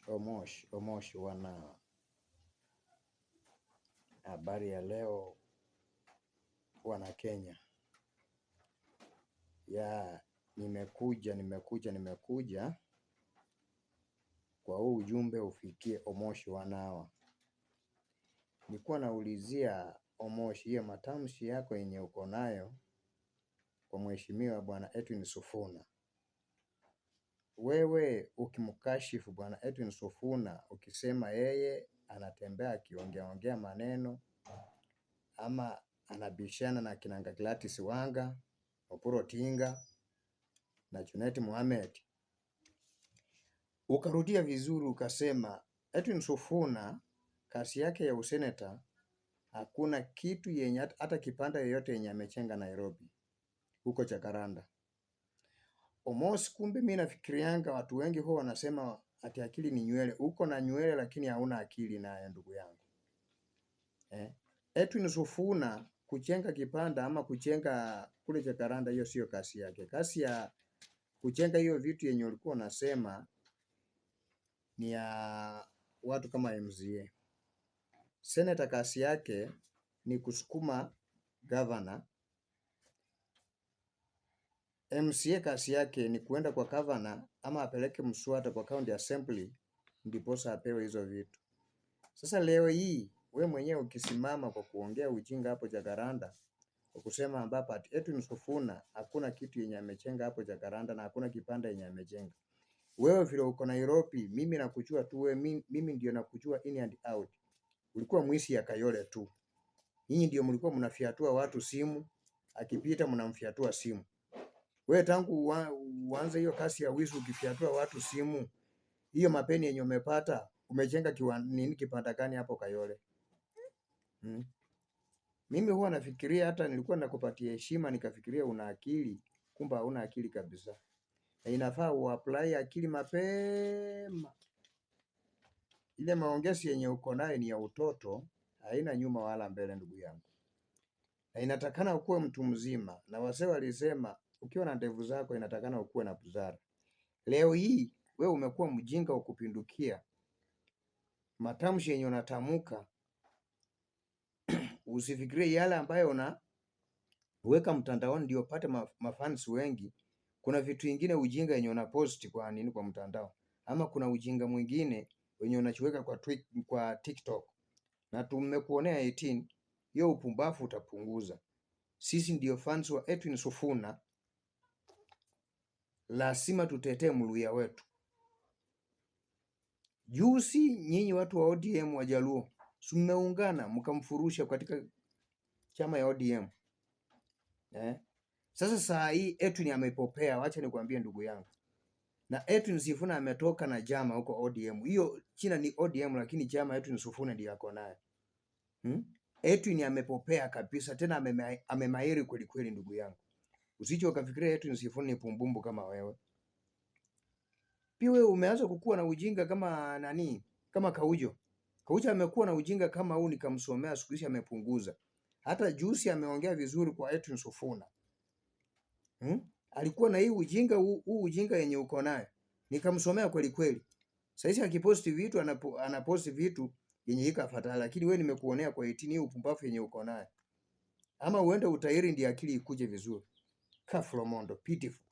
Omosh, Omosh wana habari ya leo, wana Kenya ya nimekuja nimekuja nimekuja kwa huu ujumbe ufikie Omosh wanawa. Nilikuwa naulizia Omosh, hiyo matamshi yako yenye uko nayo kwa mheshimiwa bwana Edwin Sifuna, wewe ukimkashifu bwana Edwin Sifuna ukisema yeye anatembea akiongea ongea maneno ama anabishana na kina Gladys Wanga, Oburu Odinga na Junet Mohamed, ukarudia vizuri ukasema Edwin Sifuna kazi yake ya useneta hakuna kitu yenye hata kipanda yoyote yenye amechenga Nairobi huko Jacaranda. Omosh, kumbe mimi nafikirianga watu wengi huwa wanasema ati akili ni nywele. Uko na nywele lakini hauna akili naye ndugu yangu. Eh? Edwin Sifuna kujenga kipanda ama kujenga kule Jacaranda, hiyo sio kazi yake. Kazi ya kujenga hiyo vitu yenye ulikuwa unasema ni ya watu kama MCA. Senator kazi yake ni kusukuma governor. MCA kazi yake ni kuenda kwa governor ama apeleke mswada kwa county assembly ndiposa apewe hizo vitu. Sasa leo hii we mwenyewe ukisimama kwa kuongea ujinga hapo Jacaranda kwa kusema ambapo ati Edwin Sifuna hakuna kitu yenye amechenga hapo Jacaranda na hakuna kipanda yenye amejenga. Wewe vile uko Nairobi, mimi nakujua tu wewe, mimi ndio nakujua in and out. Ulikuwa mwizi ya Kayole tu. Nyinyi ndio mlikuwa mnafiatua watu simu, akipita mnamfiatua simu. Wewe tangu uanze hiyo kazi ya wizi ukifiatua watu simu, hiyo mapeni yenye umepata umejenga nini kipanda gani hapo Kayole? Mimi huwa nafikiria hata nilikuwa nakupatia heshima nikafikiria una akili, kumbe hauna akili kabisa. Na inafaa uapply akili mapema. Ile maongezi yenye uko nayo ni ya utoto, haina nyuma wala mbele ndugu yangu. Na inatakana ukuwe mtu mzima. Na wazee walisema ukiwa na ndevu zako inatakana ukuwe na busara. Leo hii we umekuwa mjinga wa kupindukia. Matamshi yenye unatamka usifikirie yale ambayo unaweka mtandaoni ndio upate mafans wengi. Kuna vitu ingine ujinga yenye unapost kwa nini kwa mtandao, ama kuna ujinga mwingine wenye unachiweka kwa TikTok na tumekuonea 18 hiyo upumbavu utapunguza. Sisi ndio fans wa Edwin Sifuna, lazima tutetee Mluhya wetu. Juzi nyinyi watu wa ODM Wajaluo si mmeungana mkamfurusha katika chama ya ODM eh? Sasa saa hii Edwin amepopea, wacha nikwambie ndugu yangu. Na Edwin Sifuna ametoka na chama huko ODM. Hiyo china ni ODM lakini chama Edwin Sifuna ndiyo ako nayo. Edwin amepopea kabisa tena amemahiri kweli kweli ndugu yangu. Usije ukafikiria Edwin Sifuna ni pumbumbu kama wewe. Pia wewe umeanza kukua na ujinga kama nani? Kama Kaujo. Kaujo amekuwa na ujinga kama huu, nikamsomea siku hizi amepunguza. Hata juzi ameongea vizuri kwa Edwin Sifuna. Alikuwa na hii ujinga huu ujinga yenye uko nayo. Nikamsomea kweli kweli. Sasa hizi akiposti vitu anaposti vitu yenye iko afadhali, lakini wewe nimekuonea kwa 18 hii upumbavu yenye uko nayo. Ama uende utairi ndiyo akili ikuje vizuri. Kafromondo pitiful.